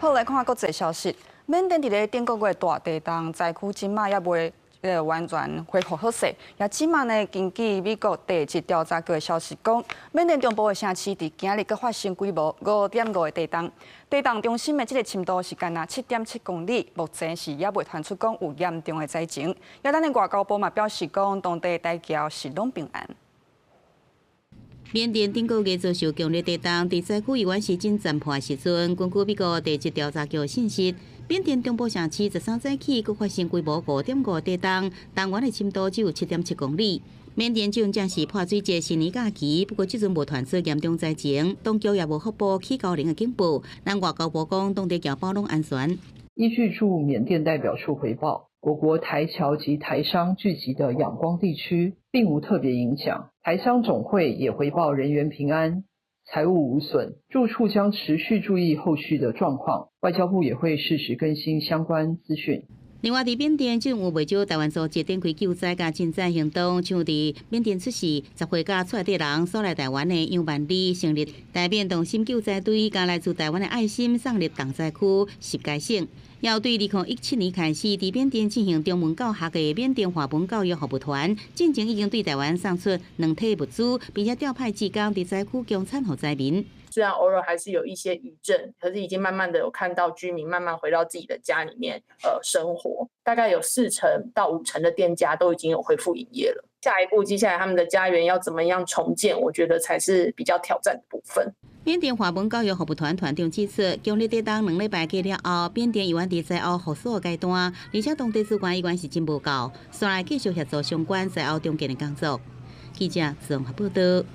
好，來看國際消息。緬甸佇咧頂個月大地動，災區這馬猶未完全恢復好勢。也這馬呢，根據美國地質調查局的消息講，緬甸中部的城市佇今日閣發生規模5.5的地動，地動中心的這个深度是干焦7.7公里，目前是猶未傳出講有嚴重的災情。也咱的外交部嘛表示講，當地台僑是攏平安。緬甸頂個月遭受強烈地動，佇災區猶原是真殘破時陣，根據美國地質調查局信息，緬甸中部城市13早起閣發生規模5.5地動，動源的深度只有7.7公里。緬甸這陣正是潑水節新年假期，不過這陣無傳出嚴重災情，當局也無發布起高齡的警報。咱外交部講，當地僑胞攏安全。依據駐緬甸代表處回報，我國台僑及台商聚集的仰光地區並無特別影響。台商總會也回報人員平安，財物無損。駐處將持續注意後續的狀況，外交部也會適時更新相關資訊。另外，佇緬甸，政府袂少台灣組織展開救災佮賑災行動，像佇緬甸出事10歲佮厝內底人徙來台灣的楊萬里成立台緬同心救災隊，共來自台灣的愛心送入重災區實皆省。要對2017年開始佇緬甸進行中文教學的緬甸華文教育服務團，進前已經對台灣送出兩體物資，並且調派志工佇災區供餐予災民。雖然偶爾還是有一些餘震，可是已經慢慢的有看到居民慢慢回到自己的家裡面，生活。大概有4成到5成的店家都已經有恢復營業了。下一步，接下來他們的家園要怎麼樣重建，我覺得才是比較挑戰的部分。緬甸華文教育服務團團長指出，強烈地動2禮拜過了後，緬甸猶原佇災後復甦的階段，而且當地資源猶原是真無夠，煞來繼續協助相關災後重建的工作。記者綜合報道。